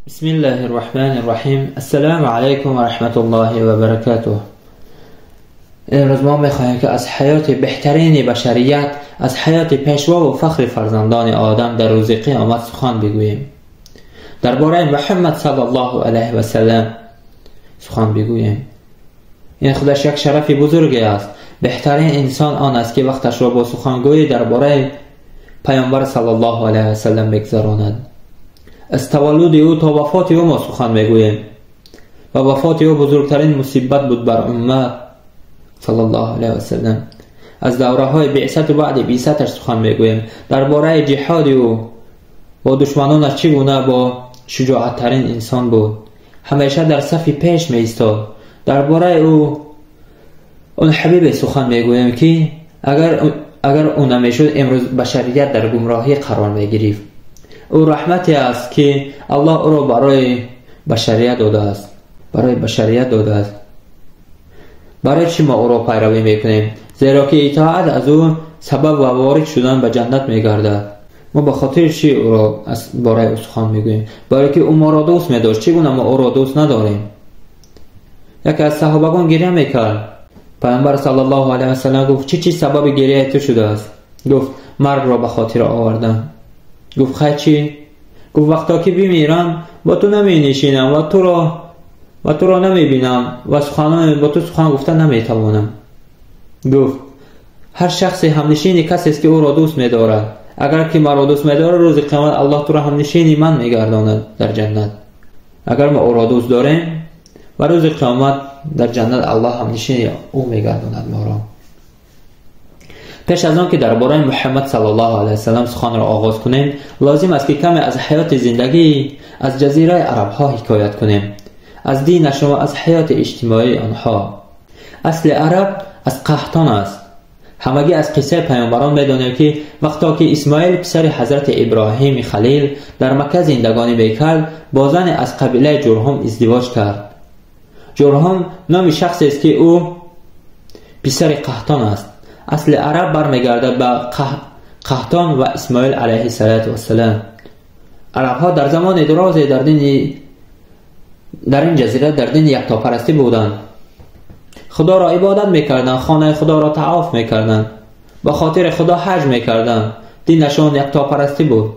بسم الله الرحمن الرحیم. السلام علیکم و رحمت الله و برکاته. امروز ما میخواهیم که از حیات بهترین بشریت، از حیات پیشوا و فخر فرزندان آدم در روز قیامت سخن بگوییم. درباره محمد صلی الله علیه و سلم سخن بگوییم. این خودش یک شرف بزرگی است. بهترین انسان آن است که وقتش را با سخنگویی درباره پیامبر صلی الله علیه و سلم بگذراند. از تولد او تا وفات او ما سخن میگوییم و وفات او بزرگترین مصیبت بود بر امت صلی الله علیه و سلم. از دوره های بعثت و بعد بعثتش سخن میگوییم. درباره جهاد او با دشمنانش چگونه با شجاعت ترین انسان بود، همیشه در صف پیش می ایستاد. درباره او اون حبیب سخن میگوییم که اگر او نمیشد امروز بشریت در گمراهی قرار میگرفت. او رحمتی است که الله او را برای بشریت داده است. برای بشریت داده است. برای چی ما او را پیروی میکنیم؟ زیرا که اطاعت از او سبب و وارد شدن به جنت میگردد. ما به خاطر چی او را از برای او سخن میگوییم؟ برای که او ما را دوست میداشت. چگونه ما او را دوست نداریم؟ یکی از صحابگان گریه میکرد. پیامبر صلی الله علیه و سلم گفت چی چیز سبب گریه تو شده است؟ گفت مرگ را به خاطر آوردم. گفت خیر چی؟ گفت وقتا که بمیرم با تو نمی نشینم و تو را نمی بینم و با تو سخن گفتن نمی توانم. گفت هر شخصی همنشین کسی است که او را دوست می دارد. اگر که مرا دوست می دارد روز قیامت الله تو را همنشین من می گرداند در جنت. اگر ما او را دوست داریم و روز قیامت در جنت الله همنشین او می گرداند ما را. پیش از آن که درباره محمد صلی الله علیه و سلم سخن را آغاز کنیم، لازم است که کمی از حیات زندگی از جزیره عرب ها حکایت کنیم، از دینشان و از حیات اجتماعی آنها. اصل عرب از قحطان است. همگی از قصه پیامبران میدانیم که وقتا که اسماعیل پسر حضرت ابراهیم خلیل در مکه زندگانی میکرد، با زن از قبیله جرهم ازدواج کرد. جرهم نام شخصی است که او پسر قحطان است. اصل عرب برمیگردد به قحطان و اسماعیل علیه السلام. عرب ها در زمان درازی در این جزیره در دین یکتاپرستی بودند. خدا را عبادت میکردند، خانه خدا را طواف میکردند، به خاطر خدا حج میکردند. دینشان یکتاپرستی بود.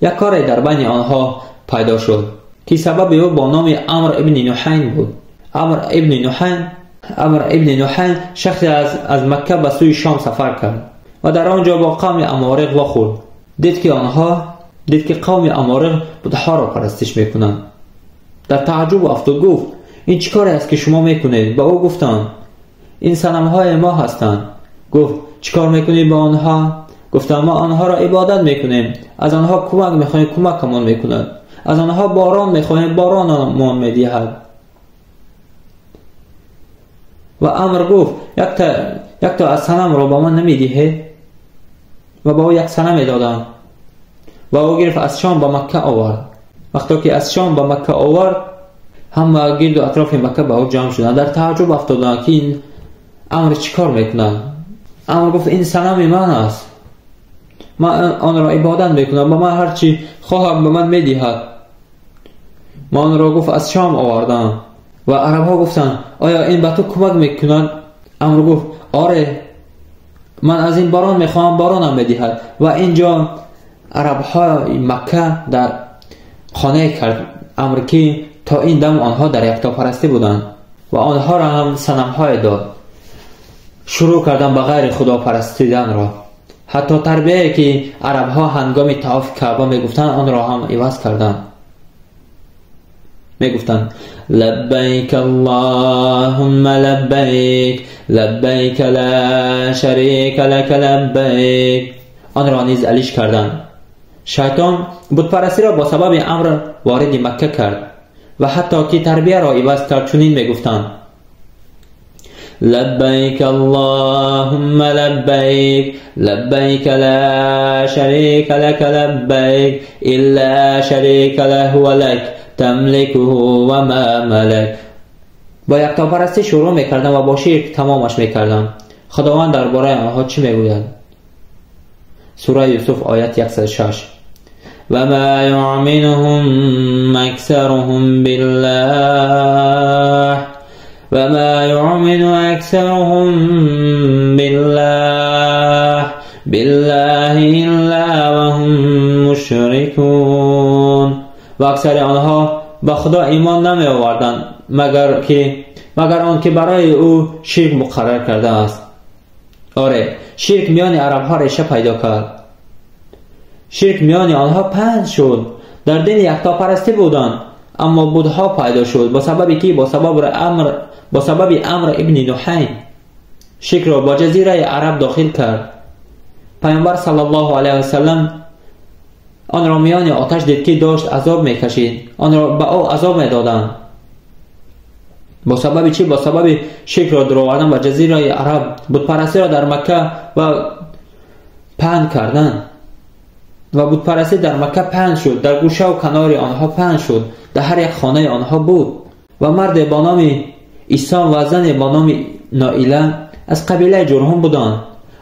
یک کاری در بین آنها پیدا شد که سبب او با نام عمرو ابن نحین بود. عمرو ابن نحین شخصی از مکه به سوی شام سفر کرد و در آنجا با قوم امارق واخورد. دید که قوم امارق بتها را پرستش میکنند. در تعجب افتاد، گفت این چه کاری است که شما میکنید؟ به او گفتند این صنم‌های ما هستند. گفت چیکار میکنید با آنها؟ گفتند ما آنها را عبادت میکنیم، از آنها کمک میخواهیم، کمکمان میکنند، از آنها باران میخواهیم، بارانمان میدهد. و امر گفت یک تا از صنم را با من نمیدهید؟ و با او یک صنم دادند و او گرفت از شام به مکه آورد. وقتی که از شام به مکه آورد، همه گرد و اطراف مکه به او جمع شدند. در تعجب افتادند که این امر چیکار میکنند. امر گفت این صنم من است، من آن را عبادت میکنم، با من هرچی خواهم به من میدهد. من آن را گفت از شام آوردم. و عرب ها گفتند آیا این به تو کمک میکنند؟ امر گفت آره، من از این باران میخواهم، بارانم میدهد. و اینجا عرب ها مکه در خانه کرد امر که تا این دم آنها در یکتاپرستی بودند و آنها را هم صنم‌های داد. شروع کردن به غیر خدا پرستیدن را. حتی تربیه که عرب ها هنگام طواف کعبه میگفتند آن را هم عوض کردند. میگفتند لبیک اللهم لبیک لبیک لا شریک لک لبیک. آن را نیز علیش کردند. شیطان بتپرستی را با سبب امر وارد مکه کرد و حتی که تربیه را عوض کرد چنین میگفتند لبیک اللهم لبیک لبیک لا شریک لک لبیک الا شریک له ولک تملکه و ما ملک. با یکتاپرستی شروع میکردم و با شرک تمامش میکردم. خداوند درباره آنها چی میگوید؟ سوره یوسف آیت 106. وما يؤمنهم أكثرهم بالله وما يؤمن أكثرهم بالله إلا وهم مشركون. و اکثر آنها به خدا ایمان نمی آوردند مگر آنکه برای او شرک مقرر کرده است. آره، شرک میان عرب ها ریشه پیدا کرد. شرک میان آنها پهن شد. در دین یکتاپرستی بودند، اما بت‌ها پیدا شد. با سبب کی؟ با سبب امر ابن نوحین شرک را با جزیره عرب داخل کرد. پیامبر صلی الله علیه و سلم آن را میان آتش دید که داشت عذاب میکشید. آن را به او عذاب میدادند. با سبب چی؟ با سبب شرک را درآوردن به جزیره عرب، بتپرستی را در مکه و پهن کردن. و بتپرستی در مکه پهن شد، در گوشه و کنار آنها پهن شد، در هر یک خانه آنها بود. و مرد با نام ایسام و زن با نام نائله از قبیله جرهم بودند.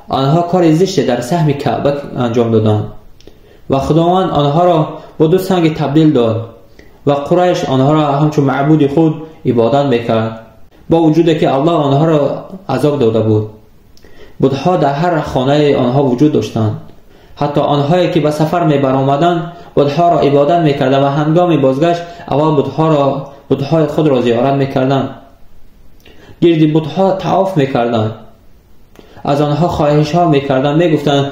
آنها کار زشت در سهم کعبه انجام دادند و خداوند آنها را با دو سنگ تبدیل داد و قریش آنها را همچون معبود خود عبادت میکرد، با وجود که الله آنها را عذاب داده بود. بت‌ها در هر خانه آنها وجود داشتند. حتی آنهایی که به سفر می برآمدند بت‌ها را عبادت میکردند و هنگام بازگشت اول بت‌های خود را زیارت میکردند. گرد بت‌ها طواف میکردند، از آنها خواهش ها میکردند، میگفتند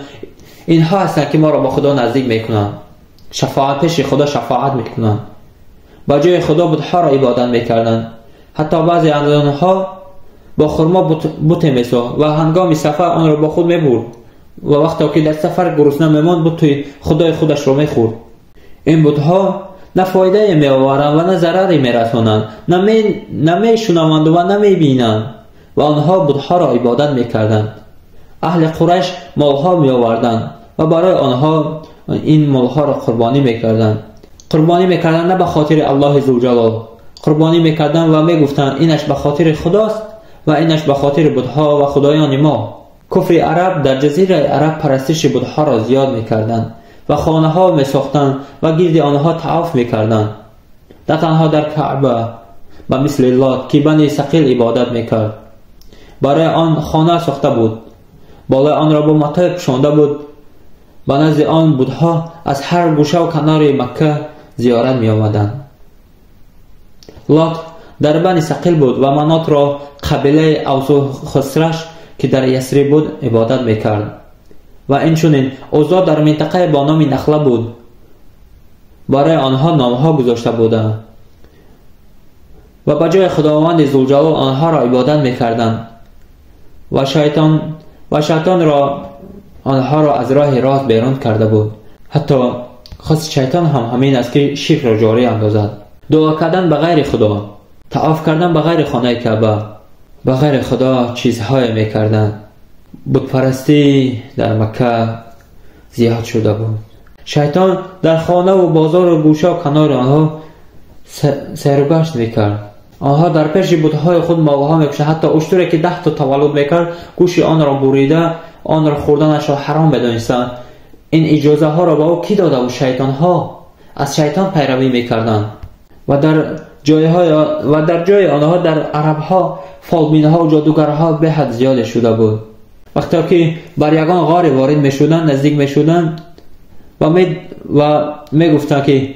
اینها هستند که ما را با خدا نزدیک میکنند، شفاعت پیش خدا شفاعت میکنند. با جای خدا بت‌ها را عبادت میکردند. حتی بعضی از آنها با خرما بت میساخت و هنگام سفر آن را با خود میبرد و وقتی که در سفر گرسنه میماند بت خدای خودش را میخورد. این بت‌ها نه فایده میآورند و نه ضرری میرسانند، نه میشنوند و نه میبینند و آنها بت‌ها را عبادت میکردند. اهل قریش مالها میآوردند و برای آنها این مالها را قربانی میکردند. قربانی میکردند نه به خاطر الله ذوالجلال، قربانی میکردند و میگفتند اینش به خاطر خداست و اینش به خاطر بت‌ها و خدایان ما. کفر عرب در جزیره عرب پرستش بت‌ها را زیاد میکردند و خانه ها میساختند و گرد آنها طواف میکردند. نه تنها در کعبه، به مثل لات که بنی ثقیل عبادت میکرد، برای آن خانه ساخته بود، بالای آن را با متاع پوشانده بود. به نزد آن بت‌ها از هر گوشه و کنار مکه زیارت می آمدند. لات در بنی ثقیل بود و منات را قبیله اوس و خسرش که در یثرب بود عبادت میکرد و اینچنین عزی در منطقه با نام نخله بود. برای آنها نامها گذاشته بودند و به جای خداوند ذوالجلال آنها را عبادت میکردند و شیطان را آنها را از راه راست بیرون کرده بود. حتی خواست شیطان هم همین است که شرک را جاری اندازد. دعا کردن به غیر خدا، طواف کردن به غیر خانه کعبه، به غیر خدا چیزهای میکردند. بتپرستی در مکه زیاد شده بود. شیطان در خانه و بازار و گوشه و کنار آنها سیر و گشت میکرد. آنها در پیش بت‌های خود مالها میکشند. حتی اشتری که 10 تا تولد میکرد گوش آن را بریده، آن را خوردنش را حرام بدانستند. این اجازه ها را به او کی داده؟ و شیطان ها از شیطان پیروی میکردند. و در جای آنها در عرب ها فالبین ها و جادوگرها به حد زیاد شده بود. وقتی که بر یگان غار وارد میشدند، نزدیک میشدند و میگفتند که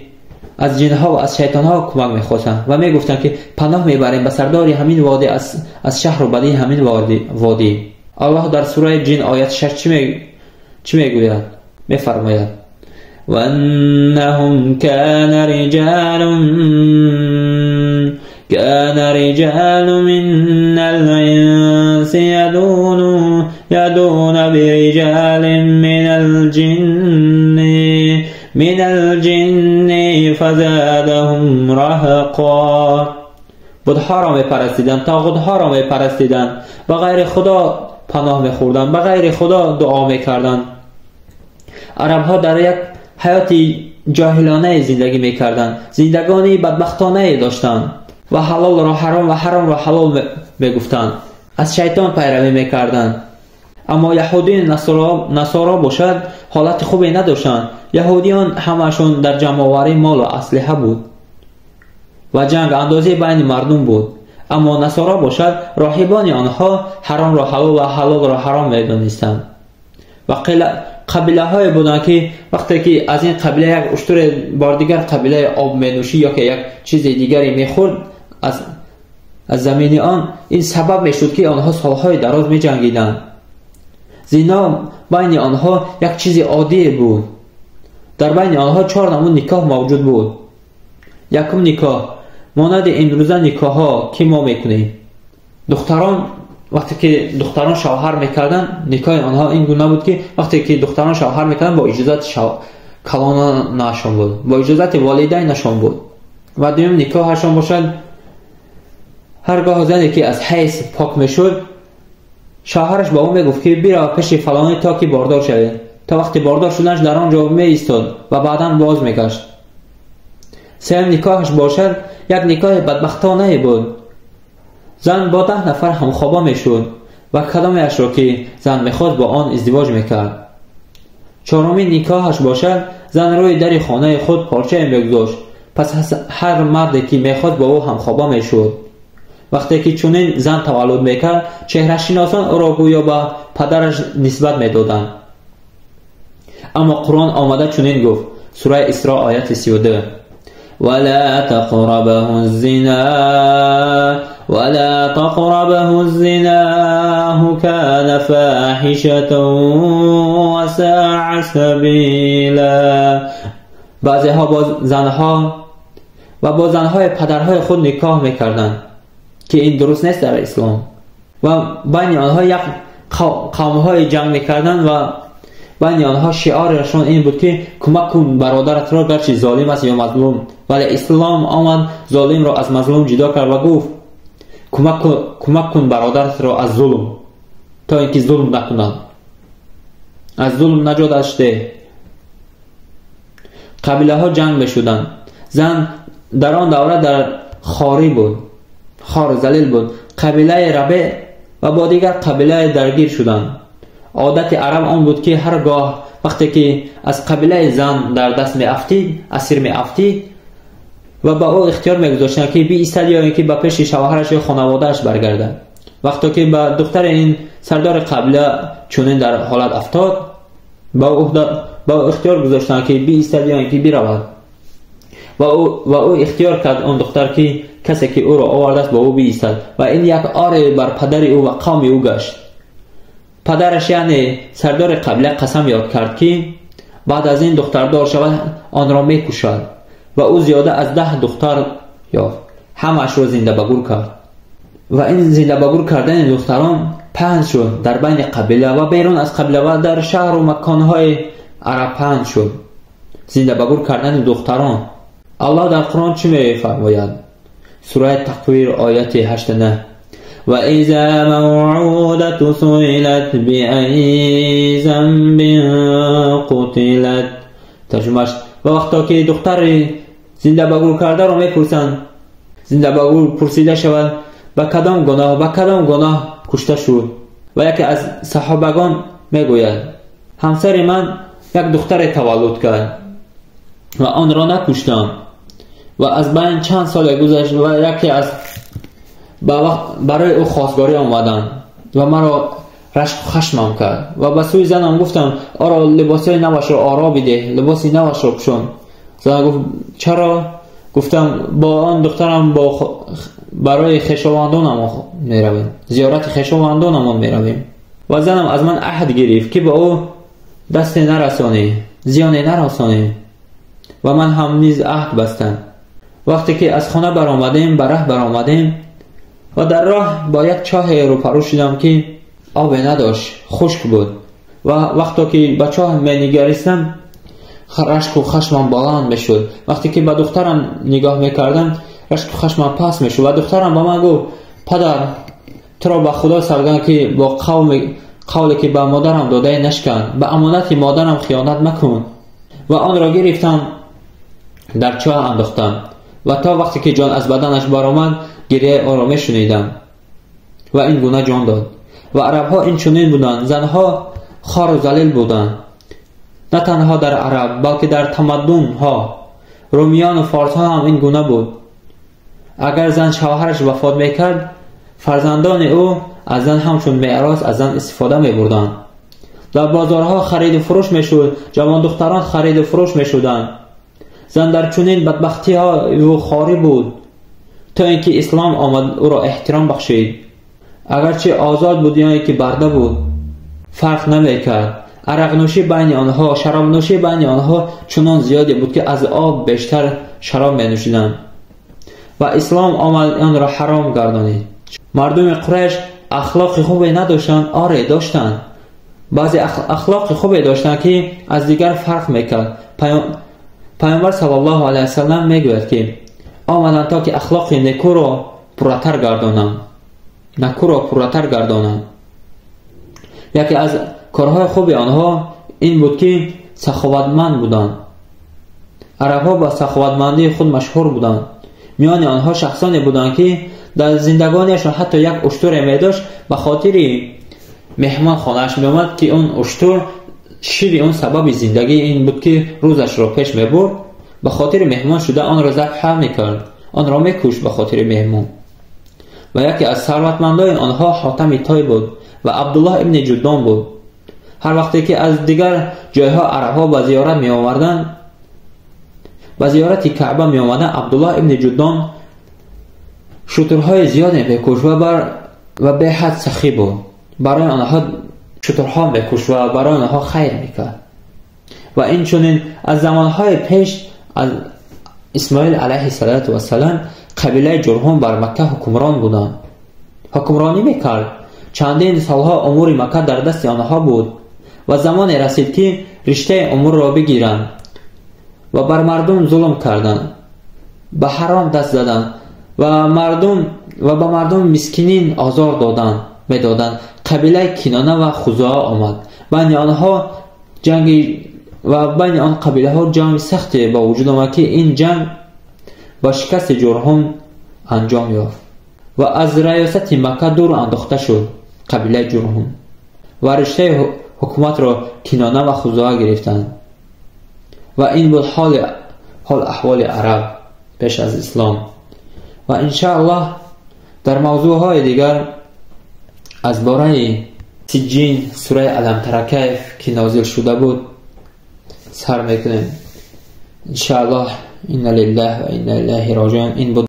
از جنها و از شیطان ها کمک میخواستند و میگفتند که پناه میبریم به سردار همین وادی، از شهر و بدی همین وادی. الله در سوره جن آیت 6 چی میگوید؟ میفرماید و انهم کان رجال من الانس يدون برجال من الجن فزادهم رهقا. بت‌ها را میپرستیدند، طاغوت‌ها را میپرستیدند، به غیر خدا پناه میخوردند، به غیر خدا دعا میکردند. عربها در یک حیات جاهلانه زندگی میکردند، زندگانی بدبختانه داشتند و حلال را حرام و حرام را حلال میگفتند، از شیطان پیروی میکردند. Аммо яҳудии насоро бошад ҳолати хубе надоштанд. Яҳудиён ҳамаашон дар ҷамъоварии молу аслиҳа буд ва ҷанг андозӣ байни мардум буд. Аммо насоро бошад роҳибони онҳо ҳаромро ҳалол ва ҳалолро ҳаром медонистанд. Ва қабилаҳое буданд ки вақте ки аз ин қабила як уштуре бор дигар қабилаи об менӯшид ё ки як чизи дигаре мехӯрд аз замини он, ин сабаб мешуд ки онҳо солҳои дароз меҷангиданд. Зино байни онҳо як чизи оддие буд. Дар байни онҳо 4 намуд никоҳ мавҷуд буд. Якум никоҳ монанди имрӯза никоҳҳо ки мо мекунем. Духтарон вақте ки духтарон шавҳар мекарданд, никоҳи онҳо ин гуна буд ки вақте ки духтарон шавҳар мекарданд бо иҷозати калонашон буд, бо иҷозати волидайнашон буд. Ва дуюм никоҳашон бошад, ҳаргоҳ зане ки аз ҳайз пок мешуд, шавҳараш ба ӯ мегуфт ки бирав пеши фалонӣ то ки бордор шавед. То вақти бордор шуданаш дар он ҷо меистод ва баъдан боз мегашт. Сеюм никоҳаш бошад, як никоҳи бадбахтонае буд. Зан бо 10 нафар ҳамхоба мешуд ва кадомеашро ки зан мехост бо он издивоҷ мекард. Чорумин никоҳаш бошад, зан рӯи дари хонаи худ порчае мегузошт, пас ҳар марде ки мехост бо ӯ ҳамхоба мешуд. Вақте ки чунин зан таваллуд мекард, чеҳрашиносон ӯро гӯё ба падараш нисбат медоданд. Аммо Қуръон омада чунин гуфт, сураи Исро ояти 32: ولا تقربه الزنا ولا تقربه الزنا كان فاحشة وساء سبيلا. بعضیها با زنها و با زنهای پدرهای خود نکاح میکردند که این درست نیست در اسلام. و بین آنها یک قومهای جنگ میکردند و بین آنها شعارشان این بود که کمک کن برادرت را گرچه ظالم است یا مظلوم. ولی اسلام آمد ظالم را از مظلوم جدا کرد و گفت کمک کن برادرت را از ظلم تا اینکه ظلم نکنند، از ظلم نجاتش ده. قبیله ها جنگ میشدند. زن در آن دوره در خاری بود، خار ذلیل بود. قبیله ربع و با دیگر قبیله درگیر شدند. عادت عرب آن بود که هرگاه وقتی که از قبیله زن در دست می افتید، اسیر می افتید و با او اختیار می گذاشتند که بیایستد یا اینکه به پیش شوهرش یا خانواده‌اش برگردد. وقتی که به دختر این سردار قبیله چنین در حالت افتاد، با او اختیار گذاشتند که بیایستد یا اینکه برود. و او اختیار کرد آن دختر که کسی که او را آورده است با او بیایستد و این یک آره بر پدر او و قوم او گشت. پدرش یعنی سردار قبیله قسم یاد کرد که بعد از این دختردار شود آن را میکشد و او زیاده از 10 دختر یافت، همش را زنده به گور کرد. و این زنده به گور کردن دختران پهن شد در بین قبیله و بیرون از قبیله و در شهر و مکانهای عرب پهن شد زنده به گور کردن دختران. الله در قرآن چی میفرماید؟ سوره تکویر آیت 8 9: وإذا موعودة سئلت بأي ذنب قتلت. ترجمهش: و وقتا که دختر زنده به گور کرده رو میپرسند، زنده به گور پرسیده شود به کدام گناه، به کدام گناه کشته شد. و یکی از صحابگان میگوید همسر من یک دختر تولد کرد و آن را نکشتم و از بین چند سال گذشت و یکی از برای او خواستگاری آمدند و مرا رشک و خشمم کرد و به سوی زنم گفتم آرا لباسای نوش را آرا بده، لباسی نوش را پوشان. زنم گفت چرا؟ گفتم با آن دخترم برای خویشاوندانم میرویم، زیارت خویشاوندانمان میرویم. و زنم از من عهد گرفت که با او دست نرسانی، زیان نرسانی و من هم نیز عهد بستم. وقتی که از خانه برآمدیم، به راه برآمدیم و در راه با یک چاه روپرو شدم که آب نداشت، خشک بود. و وقتی که به چاه می نگریستم رشک و خشمم بلند میشد. وقتی که به دخترم نگاه میکردم رشک و خشمم پس میشد و دخترم به من گفت پدر تو را به خدا سوگند که با قولی که به مادرم داده نشکن، به امانت مادرم خیانت مکن. و آن را گرفتم در چاه انداختم و تا وقتی که جان از بدنش برآمد گریه او را میشنیدم و این گونه جان داد. و عرب ها این چنین بودند. زنها خوار و ذلیل بودند، نه تنها در عرب بلکه در تمدن ها. رومیان و فارس ها هم این گونه بود. اگر زن شوهرش وفات میکرد، فرزندان او از زن همچون میراث از زن استفاده میبردند. در بازارها خرید و فروش میشد، جوان دختران خرید و فروش میشدند. زن در چنین بدبختی ها و خواری بود تا اینکه اسلام آمد او را احترام بخشید. اگرچه آزاد بود یا اینکه برده بود فرق نمیکرد. عرق نوشی بین آنها، شراب نوشی بین آنها چنان زیادی بود که از آب بیشتر شراب می نوشیدند و اسلام آمد آن را حرام گردانید. مردم قریش اخلاق خوبی نداشتند؟ آره داشتند. بعضی اخلاق خوبی داشتند که از دیگر فرق میکرد. پیامبر صلی الله علیه وسلم میگوید که آمدند تا که اخلاق نیکو را پرتر گردانند، نکو را پرتر گردانند. یکی از کارهای خوب آنها این بود که سخاوتمند بودند. عربها با سخاوتمندی خود مشهور بودند. میان آنها شخصانی بودند که در زندگانیشان حتی یک اشتر می داشت، به خاطر مهمان خانه‌اش می آمد که اون اشتر شیر اون سبب زندگی این بود که روزش را پیش می برد. به خاطر مهمان شده آن را ذبح میکرد، آن را میکشت به خاطر مهمان. و یکی از ثروتمندان آنها حاتم طای بود و عبدالله ابن جدان بود. هر وقتی که از دیگر جایها عربها به زیارت می آوردند، به زیارت کعبه می آمدند، عبدالله ابن جدان شترهای زیادی میکشت و به حد سخی بود. برای آنها شترها میکشت و برای آنها خیر میکرد. و این چنین از زمانهای پیش از اسماعیل علیه السلام قبیله جرهم بر مکه حکمران بودند، حکمرانی میکرد. چندین سالها امور مکه در دست آنها بود و زمان رسید که رشته امور را بگیرند و بر مردم ظلم کردند، به حرام دست زدند و به مردم مسکینین آزار دادند میدادند. قبیله کنانه و خزاعه آمد. بین آنها جنگ و بین آن قبیله ها جنگ سختی با وجود آمد که این جنگ با شکست جرهم انجام یافت و از ریاست مکه دور انداخته شد قبیله جرهم و رشته حکومت را کنانه و خزاعه گرفتند. و این بود حال احوال عرب پیش از اسلام. و انشاءالله در موضوع های دیگر از باره سجین سوره الم تر کیف که نازل شده بود سر میکنیم انشاءالله. انا لله و انا الیه راجعون. این بود